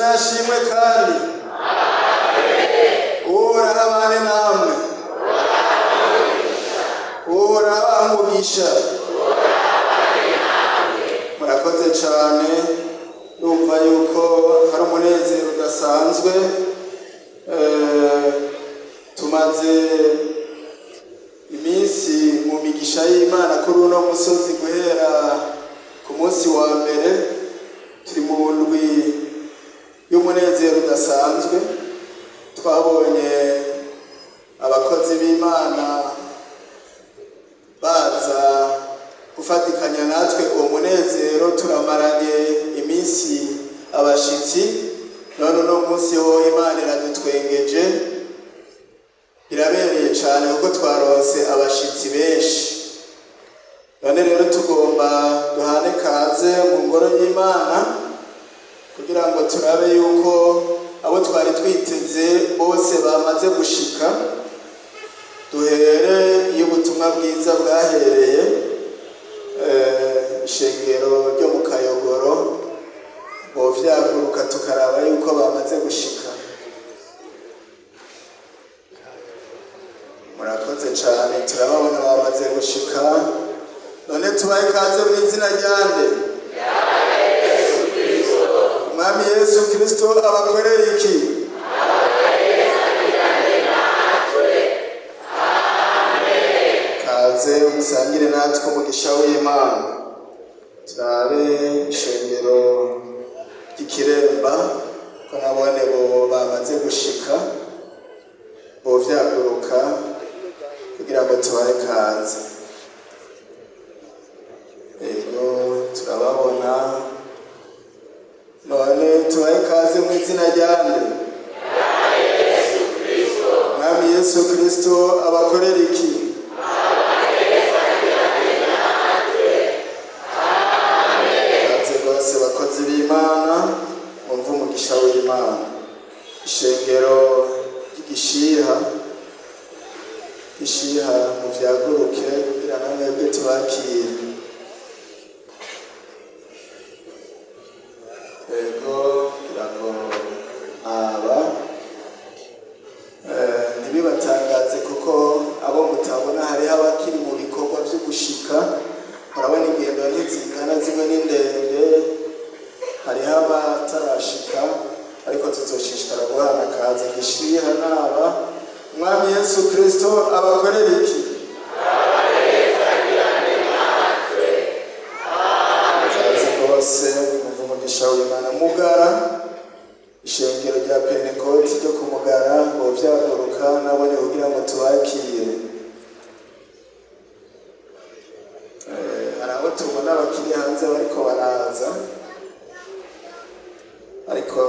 Nashimwe kandi Uhoraho abane namwe. Uhoraho amugisha. Murakoze cyane. Numva yuko hari umunezero udasanzwe. Tumaze iminsi mu migisha y'Imana kuri uno musozi guhera ku munsi wa mbere. Turi mu ndwi y'umunezero udasanzwe. Twabonye abakozi b'Imana baza gufatikanya natwe uwo munezero. Turamaranye iminsi abashitsi, none uno munsi ho Imana iradutwengeje, birabereye cyane kuko twaronse abashitsi benshi. None rero tugomba duhane kaze mu ngoro y'Imana kugira ngo turabe yuko abo twari twiteze bose bamaze gushika. Duhere iyo ubutumwa bwiza bwahereye, ishengero ryo mu Kayogoro, bovyaguruka tukaraba yuko bamaze gushika. Murakoze cyane, turababona bamaze gushika. None tubahe ikaze mu izina ryande? Umwami Yesu Kristo abakorera iki? Kaze musangire natwe umugisha w'Imana. Turabe ishengero ry'Ikiremba ko nabone bo bamaze gushika, bovyaguruka kugira ngo tubahe kaze. Ego, turababona. None tubahe kaze mu izina ryande? Mwami Yesu Kristo abakorera iki? Kaze rwose bakozi b'Imana, mwumve umugisha w'Imana. Ishengero ry'Igishiha, Gishiha, muvyaguruke kugira namwebwe tubakire. Ego, kugira ngo aba ntibibatangaze kuko abo mutabona hariho abakiri mu bikorwa vyo gushika. Murabona ingendo ntizingana, zimwe ni ndende, hariho abatarashika, ariko tuzoshishikara guhana kaze. Gishiha naba Umwami Yesu Kristo abakorera iki? Kaze rwose mwumve umugisha w'Imana. Mugara, ishengero rya Pentekoti ryo ku Mugara, ngo vyaguruka nabone kugira ngo tubakire. Hari abo tubona bakiri hanze bariko baraza, ariko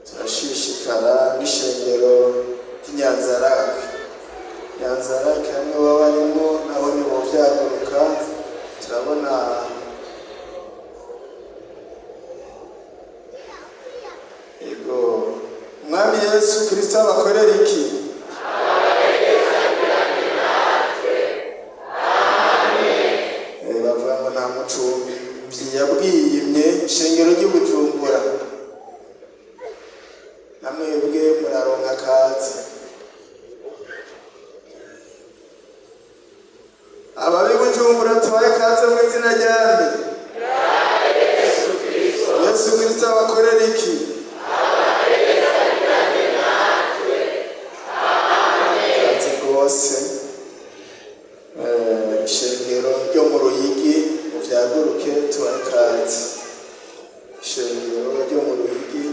turashishikara n'ishengero ry'Inyanzarake. Nyanzarake hamwe baba barimo nabo ntibovyaguruka. Turabona ego. Umwami Yesu Kristo abakorera iki? Bavuga ngo nta mucumbi yabwiyimye. Ishengero ry'Ibujumbura, namwebwe muraronka kaze. Ababi Bujumbura, tubahe kaze mu izina ryande? Yesu Kristo abakorera iki? Kaze rwose. Ishengero ryo mu Ruyigi, muvyaguruke tubahe kaze. Ishengero ryo mu Ruyigi,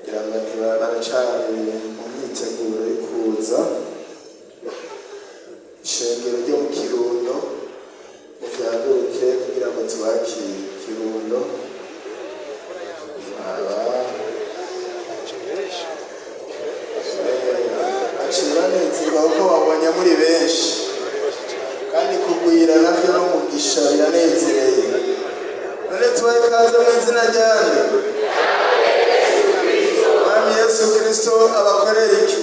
ngira ngo baracari mu myiteguro yo kuza. Ishengero ryo mu Kirundo, muvyaguruke kugira ngo tubakire. Kirundo aba baciye banezerwa kuko babonye muri benshi, kandi kugwira navyo n'umugisha, biranezereye. None tubahe ikaze mu izina ryande? Mwami Yesu Kristo abakorera iki?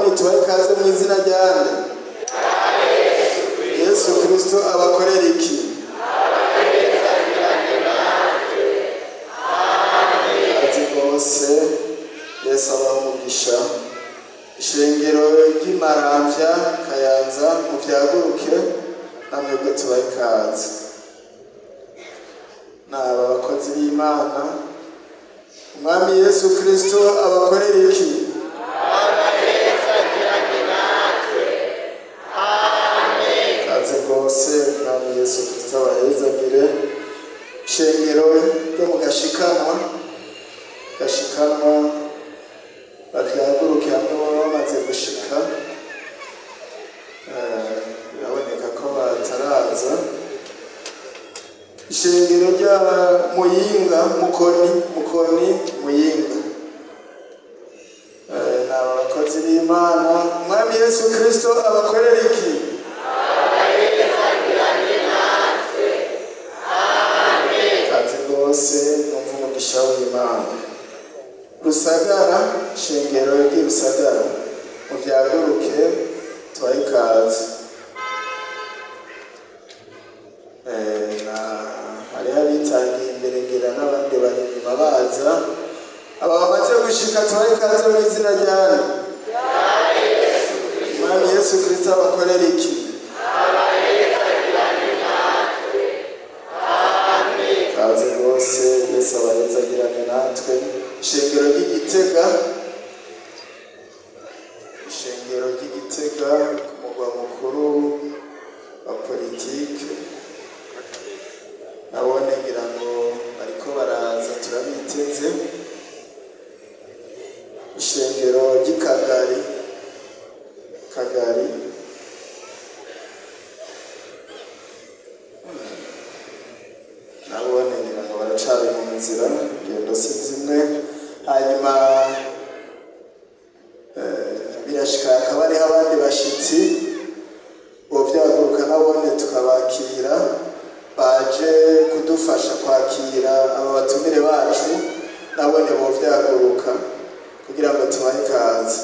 Abadiyakoni tubahe ikaze mu izina rya nde? Yesu Kristo. Abakorera iki? Ati rwose Yesu abaha umugisha. Ishengero ry'Imaramvya, Kayanza, muvyaguruke, namwebwe tubahe ikaze. Ni aba bakozi b'Imana. Umwami Yesu Kristo abakorera iki? Kaze rwose, Umwami Yesu Kristo abahezagire. Ishengero ryo mu Gashikanwa, Gashikanwa, bavyaguruke hamwe baba bamaze gushika. Biraboneka ko bataraza. Ishengero rya Muyinga, Mukoni, Mukoni, Muyinga. Ni aba bakozi b'Imana. Umwami Yesu Kristo abakorera iki? Kaze rwose, numva umugisha w'Imana. Rusagara, shengero ry'i Rusagara, muvyaguruke, tubahe ikaze. Hariho abitangiye imbere, ngira n'abandi bari inyuma baza. Aba bamaze gushika, tubahe ikaze mu izina ryane? Umwami Yesu Kristo abakorera iki? Kaze rwose, Yesu abahezagirane natwe. Ishengero ry'Igitega, ishengero ry'Igitega ku mugwa mukuru wa politike, nabone ngira ngo bariko baraza, turabiteze. Ishengero ry'Ikagari, Kagari, nabone ngira ngo baracari mu nzira, ingendo si zimwe. Hanyuma birashika hakaba hariho abandi bashitsi bovyaguruka, nabone tukabakira, baje kudufasha kwakira aba batumire bacu. Nabone bovyaguruka kugira ngo tubahe ikaze.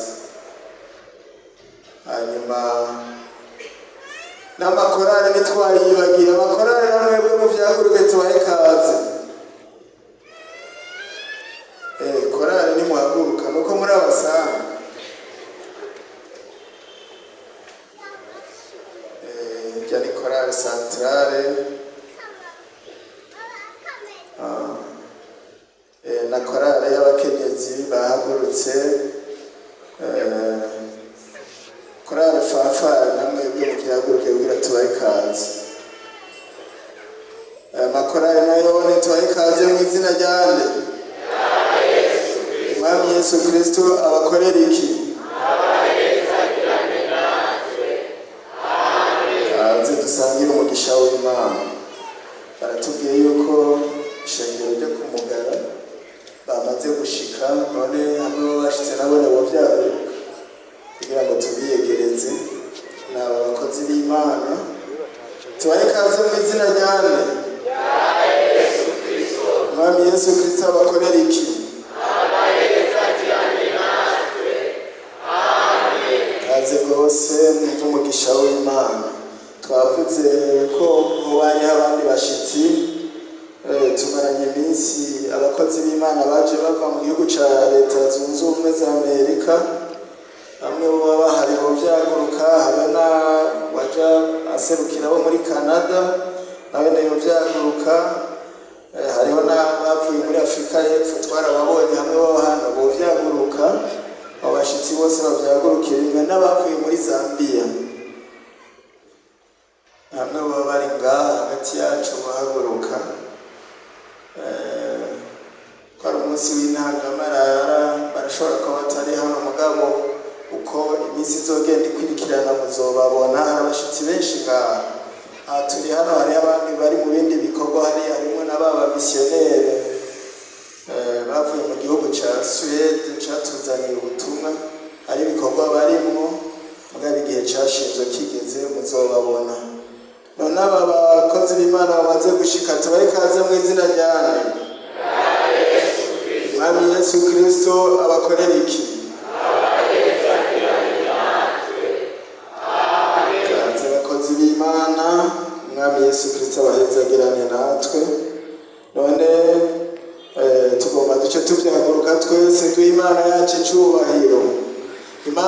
Hanyuma n'amakorari ntitwayibagiye. Amakorari namwebwe muvyaguruke, tubahe ikaze. Korari nimuhaguruka nuko muri abasanga. Irya ni korari santrale. Ah, na korale y'abakenyezi bahagurutse. Korale fanfare, namwebwe muvyaguruke kugira tubahe ikaze. Aya makorali nayo tubahe ikaze mu izina rya nde? Umwami Yesu Kristo abakorera iki? Kaze dusangire umugisha w'Imana. Baratubwiye yuko ishengero ryo kumugara bamaze gushika. None hamwe bo bashitse, nabone bovyaguruka kugira ngo tubiyegereze. Ni aba bakozi b'Imana. Tubahe ikaze mu izina rya nde? Umwami Yesu Kristo abakorera iki? Kaze rwose, mwumve umugisha w'Imana. Twavuze ko hoba hariho abandi bashitsi. Tumaranye iminsi abakozi b'Imana baje bava mu gihugu ca Leta Zunze Ubumwe za Amerika. Bamwe baba bahari bovyaguruka. Hariho na waja aserukira bo muri Canada, nawe yovyaguruka. Hariho n'abavuye muri Afurika y'Epfo, twarababonye. Hamwe baba hano bovyaguruka. Abo bashitsi bose bavyagurukira rimwe, n'abavuye muri Zambiya, hamwe baba bari ngaha hagati yacu bahaguruka. Ko ari umunsi w'intangamarara, barashobora kuba batari hano, mugabo uko iminsi izogenda ikurikirana muzobabona. Hari abashitsi benshi ngaha. Aha turi hano, hariho abandi bari mu bindi bikorwa, hari harimo na ba bamisiyoneri bavuye mu gihugu ca Suwede catuzaniye ubutumwa. Hari ibikorwa barimwo, mugabo igihe cashinzwe kigeze muzobabona. None aba bakozi b'Imana bamaze gushika, tubahe ikaze mu izina rya nde? Mwami Yesu Kristo abakorera iki?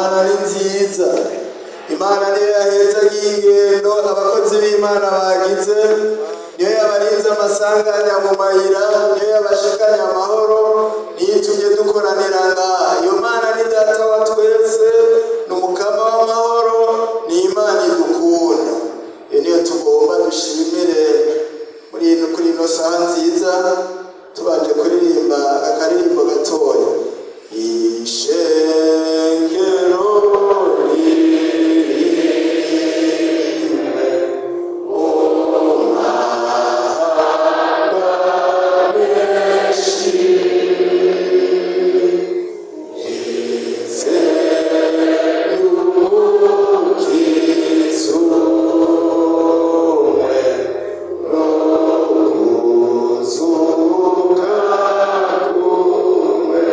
Imana ni nziza. Imana niyo yahezagiye ingendo abakozi b'Imana bagize, niyo yabarinze amasanganya mu mayira, niyo yabashikanye amahoro, niyo itumye dukoranira ngaha. Iyo Mana ni Data wa twese, ni Umukama w'amahoro, ni Imana idukunda. Iyo niyo tugomba dushimire muri ino kuri ino saha nziza, tubanje kuririmba akaririmbo gatoya. Ishengero ririmwe mu mahanga menshi, rizeye Umukiza umwe no kuzuka kumwe.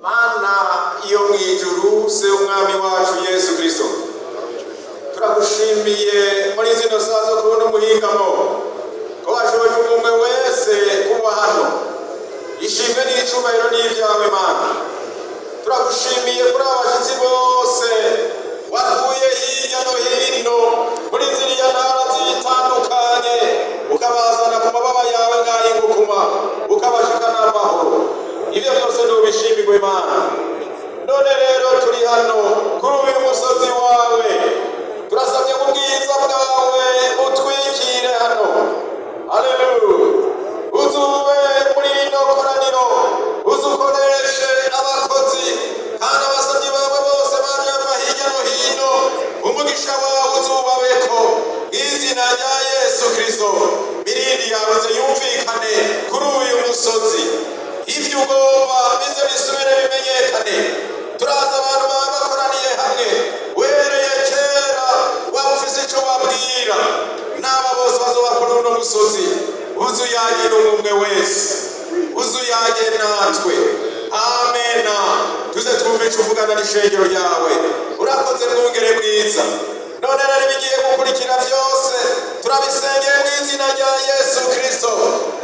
Mana iyo mu ijuru, se Umwami wacu Yesu Kristo, turagushimiye muri zino saa zo kubona umuhingamo ko washoboje umwe wese kuba hano. Ishimwe n'icubahiro n'ibyawe, Mana. Turagushimiye kuri aba bashyitsi bose wakuye hirya no hino muri ziriya ntara zitandukanye, ukabazana ku mababa yawe nk'ay'ingukuma, ukabashikana amahoro. Ibyo byose ntubishimirwe, Mana. None rero turi hano kuri uyu musozi wawe, turasabye ngo ubwiza bwawe utwikire hano. Haleluya! Uzube muri rino koraniro, uzukoreshe abakozi kandi abasabyi bawe bose baje bava hirya no hino. Umugisha wawe uzubabeko izina rya Yesu Kristo. Mirindi yawe ize yumvikane kuri uyu musozi, ibyo ugomba bize bisubire bimenyekane. Turaza abantu baba bakoraniye hamwe, uhereye kera waba ufise icyo wabwira n'aba bose bazoba kuri uno musozi. Uzuyagire umwe wese, uzuyage natwe. Amena. Tuze twumve icyo uvugana n'ishengero ryawe. Urakoze, mwungere mwiza. None rero ibigiye gukurikira byose turabisengeye mu izina rya Yesu Kristo.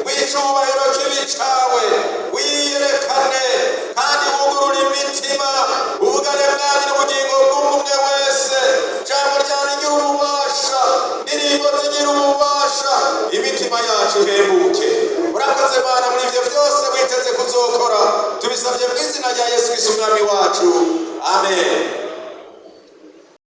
W'icubahiro kibi cawe, wiyerekane kandi wugurure imitima, uvugane, Mwami, n'ubugingo bw'umwe wese. Jambo ryawe rigira ububasha, indirimbo zigira ububasha, imitima yacu ihembuke. Urakoze, Mana, muri ibyo byose witeze kuzokora. Tubisabye mu izina rya Yesu Kristo Umwami wacu, amen.